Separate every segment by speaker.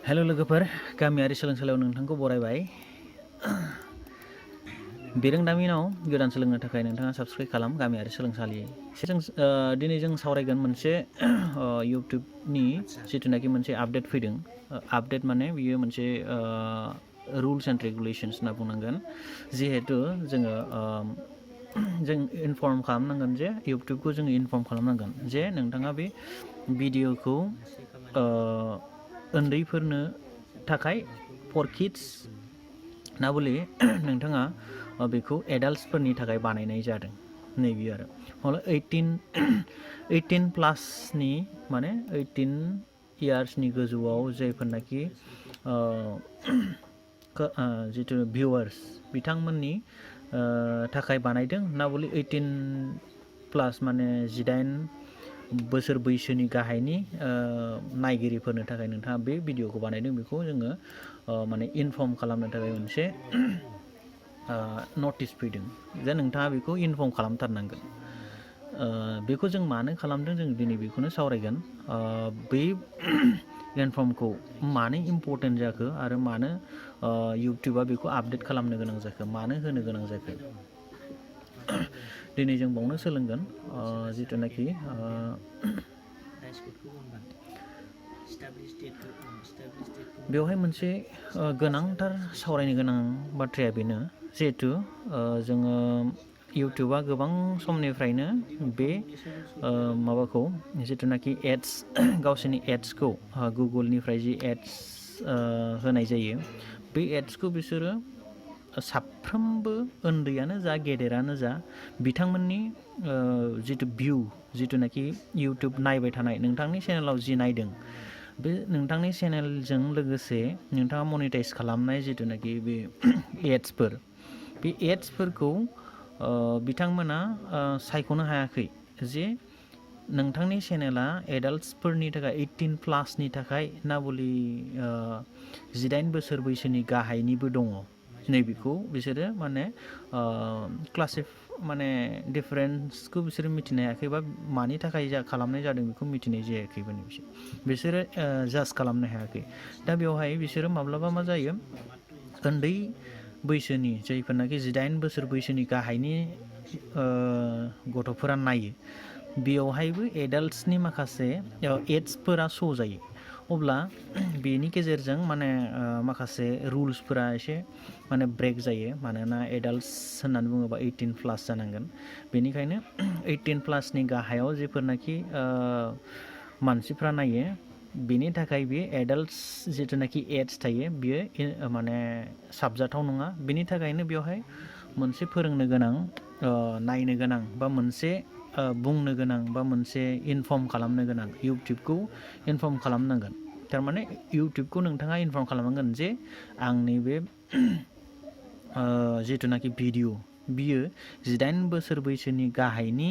Speaker 1: हेल' लोगोफोर, गामियारि सोलोंसालियाव नोंथांखौ बरायबाय। बिरोंदामिनाव गोदान सोलोंनो थाखाय नोंथाङा साबस्क्राइब खालाम गामियारि सोलोंसालि। दिनै जों सावरायगोन मोनसे इउटुबनि जिथुनाखि मोनसे आपडेट फैदों। आपडेट माने बियो मोनसे रुल्स एन्ड रेगुलेसन्स होनना बुंनांगोन। जिहेतु जोङो जों इनफर्म खालामनांगोन जे इउटुबखौ जोङो इनफर्म खालामनांगोन जे नोंथाङा बे भिडिअखौ उन्दैफोरनो थाखाय फर किड्स ना बले नोंथाङा बेखौ एडाल्ट्सफोरनि थाखाय बानायनाय जादों। नैबे आरो हले 18 प्लासनि माने 18 इयार्सनि गोजौआव जायफोरनाखि जिथु भिउवार्स बिथांमोननि थाखाय बानायदों ना बले 18 प्लास माने 18 बोसोर बैसोनि गाहायनि नायगिरिफोरनो थाखाय नोंथाङा बे भिडिअखौ बानायदों बेखौ जोङो माने इनफर्म खालामनो थाखाय मोनसे नटिस फैदों जे नोंथाङा बेखौ इनफर्म खालामथारनांगोन। बेखौ जों मानो खालामदों जों दिनै बेखौनो सावरायगोन। बे इनफर्मखौ मानो इम्परटेन्ट जाखो आरो मानो इउटुबा बेखौ आपडेट खालामनो गोनां जाखो, मानो होनो गोनां जाखो, दिनै जों बावनो सोलोंगोन। जिथुनाखि बेवहाय मोनसे गोनांथार सावरायनो गोनां बाथ्राया बेनो जिहेथु जोङो इउटुबा गोबां समनिफ्रायनो बे माबाखौ जिथुनाखि एड्स गावसोरनि एड्सखौ गुगोलनिफ्राय जि एड्स होनाय जायो बे एड्सखौ बिसोरो साफ्रोमबो उन्दैयानो जा गेदेरानो जा बिथांमोननि जिथु भिउ जिथुनाखि इउटुब नायबाय थानाय नोंथांनि चेनेलाव जि नायदों बे नोंथांनि चेनेलजों लोगोसे नोंथाङा मनिटाइज खालामनाय जिथुनाखि बे एड्सफोर बे एड्सफोरखौ बिथांमोना सायख'नो हायाखै जे नोंथांनि चेनेला एडाल्ट्सफोरनि थाखाय 18 प्लासनि थाखाय ना बले 18 बोसोर बैसोनि गाहायनिबो दङ। नैबेखौ बिसोरो माने माने डिफारेन्सखौ बिसोरो मिथिनो हायाखै बा मानि थाखाय खालामनाय जादों बेखौ मिथिनाय जायाखै बिसोरो जाज खालामनो हायाखै। दा बेवहाय बिसोरो माब्लाबा मा जायो उन्दै बैसोनि जायफोरनाखि 18 बोसोर बैसोनि गाहायनि गथ'फोरा नायो बेयावहायबो एडाल्ट्सनि माखासे एड्सफोरा श' जायो। अब्ला बेनि गेजेरजों माने माखासे रुल्सफोरा एसे माने ब्रेक जायो मानोना एडाल्ट्स होननानै बुङोबा 18 प्लास जानांगोन। बेनिखायनो 18 प्लासनि गाहायाव जेफोरनाखि मानसिफ्रा नायो बेनि थाखाय बे एडाल्ट्स जिथुनाखि एड्स थायो बियो माने साबजाथाव नङा। बेनि थाखायनो बेवहाय मोनसे फोरोंनो गोनां नायनो गोनां बा मोनसे बुंनो गोनां बा मोनसे इनफर्म खालामनो गोनां इउटुबखौ इनफर्म खालामनांगोन। थारमाने इउटुबखौ नोंथाङा इनफर्म खालामनांगोन जे आंनि बे जिथुनाखि भिडिअ बियो 18 बोसोर बैसोनि गाहायनि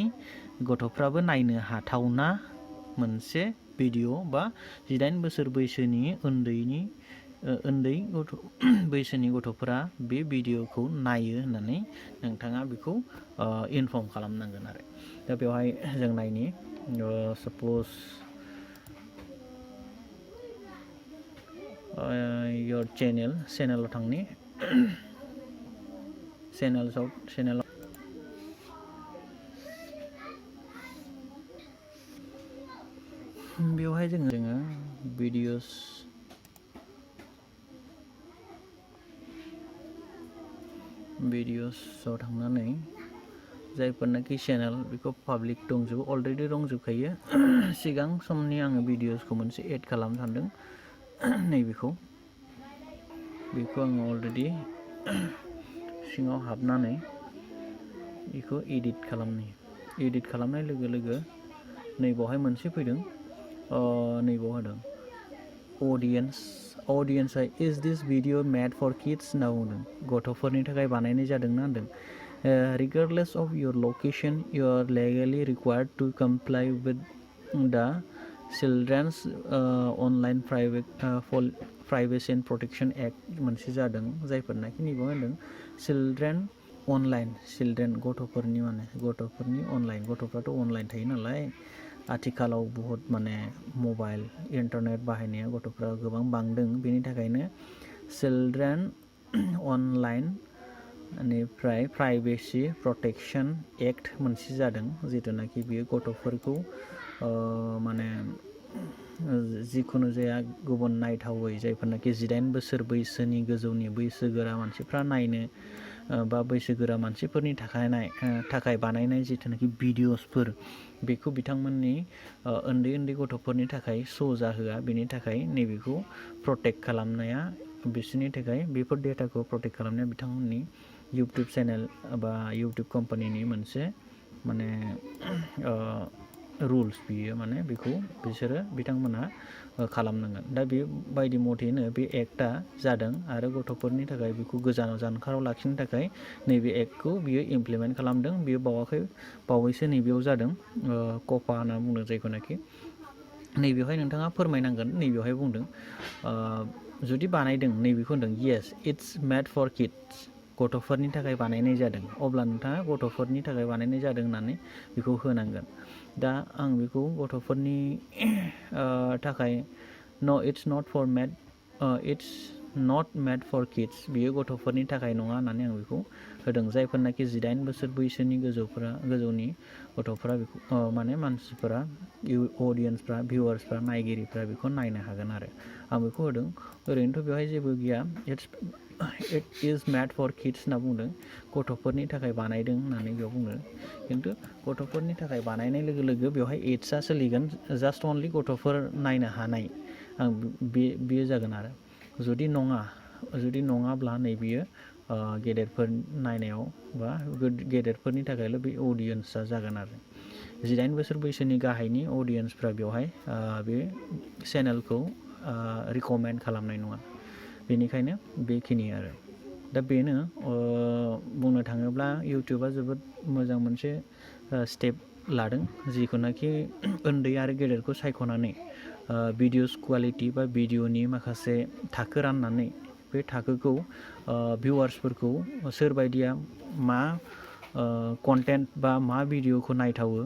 Speaker 1: गथ'फ्राबो नायनो हाथावना मोनसे भिडिअ बा 18 बोसोर बैसोनि उन्दै गथ' बैसोनि गथ'फोरा बे भिडिअखौ नायो होननानै नोंथाङा बेखौ इनफर्म खालामनांगोन आरो। दा बेवहाय जों नायनि साप'ज योर चेनेलाव थांनि चेनेलाव बेवहाय जोङो भिडिअसआव थांनानै जायफोरनाखि चेनेल बेखौ पाब्लिक दंजोबो अलरेडि दंजोबखायो। सिगां समनि आङो भिडिअसखौ मोनसे एड खालामनो सानदों। नैबेखौ आङो अलरेडि सिङाव हाबनानै बेखौ एडिट खालामनाय लोगो लोगो नैबावहाय मोनसे फैदों। नैबाव होदों अडियन्सआ इज दिस भिडिअ मेड फर किड्स होनना बुंदों। गथ'फोरनि थाखाय बानायनाय जादोंना होनदों। Regardless of your location, you are legally required to comply with the Children's Online Privacy and Protection Act मोनसे जादों जायफोरनाखि नैबाव होनदों चिल्ड्रेन गथ'फोरनि अनलाइन गथ'फ्राथ' अनलाइन थायो नालाय आथिखालाव बुहुत माने मबाइल इन्टारनेट बाहायनाया गथ'फ्रा गोबां बांदों बेनि थाखायनो चिलड्रेन अनलाइन निफ्राय प्राइभेसि प्रटेक्शन एक्ट मोनसे जादों जिथुनाखि बियो गथ'फोरखौ माने जिखुनु जाया गुबुन नायथावै जायफोरनाखि 18 बोसोर बैसोनि गोजौनि बैसोगोरा मानसिफ्रा नायनो बा बैसोगोरा मानसिफोरनि थाखाय बानायनाय जिथुनाखि भिडिअसफोर बेखौ बिथांमोननि उन्दै उन्दै गथ'फोरनि थाखाय श' जाहोआ बेनि थाखाय नैबेखौ प्रटेक्ट खालामनाया बिसोरनि थाखाय बेफोर डेटाखौ प्रटेक्ट खालामनाया बिथांमोननि इउटुब चेनेल बा इउटुब कम्पानिनि मोनसे माने रुल्स बियो माने बेखौ बिसोरो बिथांमोना खालामनांगोन दा बे बायदि मथेनो बे एक्टआ जादों आरो गथ'फोरनि थाखाय बेखौ जानखाराव लाखिनो थाखाय नैबे एक्टखौ बियो इमप्लिमेन्ट खालामदों बियो बावैसो नैबेयाव जादों कपा होनना बुंदों जायखौनाखि नैबेवहाय नोंथाङा फोरमायनांगोन नैबेवहाय बुंदों जुदि बानायदों नैबेखौ होनदों yes it's made for kids गथ'फोरनि थाखाय बानायनाय जादों अब्ला नोंथाङा गथ'फोरनि थाखाय बानायनाय जादों होननानै बेखौ होनांगोन दा आं बेखौ गथ'फोरनि थाखाय it's not made for kids बियो गथ'फोरनि थाखाय नङा होननानै आं बेखौ होदों जायफोरनाखि 18 बोसोर बैसोनि गोजौनि गथ'फोरा बेखौ माने मानसिफोरा अडियेन्सफ्रा भिउवार्सफ्रा नायगिरिफ्रा बेखौ नायनो हागोन आरो आं बेखौ होदों ओरैनोथ' बेवहाय जेबो गैया it is made for kids होनना बुंदों गथ'फोरनि थाखाय बानायदों होननानै बेयाव बुंदों खिन्थु गथ'फोरनि थाखाय बानायनाय लोगो लोगो बेवहाय एड्सआ सोलिगोन जास्ट अनलि गथ'फोर नायनो हानाय आं बेयो जागोन आरो जुदि नङाब्ला नैबेयो गेदेरफोर नायनायाव बा गेदेरफोरनि थाखायल' बे अडियेन्सआ जागोन आरो 18 बोसोर बैसोनि गाहायनि अडियेन्सफ्रा बेवहाय बे चेनेलखौ रिकमेन्ड खालामनाय नङा बेनिखायनो बेखिनि आरो दा बेनो बुंनो थाङोब्ला इउटुबा जोबोद मोजां मोनसे स्टेप लादों जिखुनाखि उन्दै आरो गेदेरखौ सायख'नानै भिडिअस कुवालिटि बा भिडिअनि माखासे थाखो राननानै बे थाखोखौ भिउवार्सफोरखौ सोरबायदिया मा कन्टेन्ट बा मा भिडिअखौ नायथावो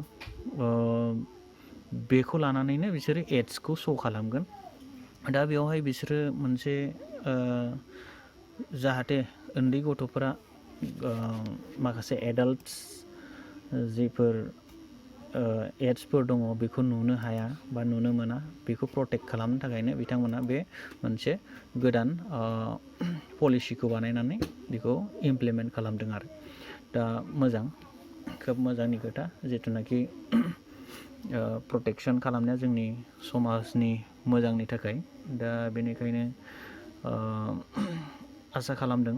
Speaker 1: बेखौ लानानैनो बिसोरो एड्सखौ श' खालामगोन दा बेवहाय बिसोरो मोनसे जाहाथे उन्दै गथ'फोरा माखासे एडाल्टस जिफोर एड्सफोर दङ बेखौ नुनो हाया बा नुनो मोना बेखौ प्रटेक्ट खालामनो थाखायनो बिथांमोना बे मोनसे गोदान पलिसिखौ बानायनानै बेखौ इमप्लिमेन्ट खालामदों आरो दा खोब मोजांनि खोथा जिथुनाखि प्रटेक्सन खालामनाया जोंनि समाजनि मोजांनि थाखाय दा बेनिखायनो आसा खालामदों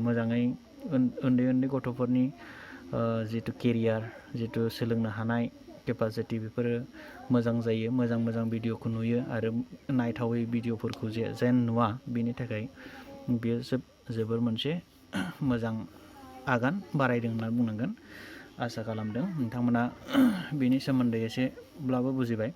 Speaker 1: मोजाङै उन्दै गथ'फोरनि जिथु केरियार जिथु सोलोंनो हानाय केपासिटि बेफोरो मोजां जायो मोजां भिडिअखौ नुयो आरो नायथावै भिडिअफोरखौ जेन नुवा बेनि थाखाय बेयो जोबोर मोनसे मोजां आगान बारायदों होनना बुंनांगोन आसा खालामदों नोंथांमोना बेनि सोमोन्दै एसेब्लाबो बुजिबाय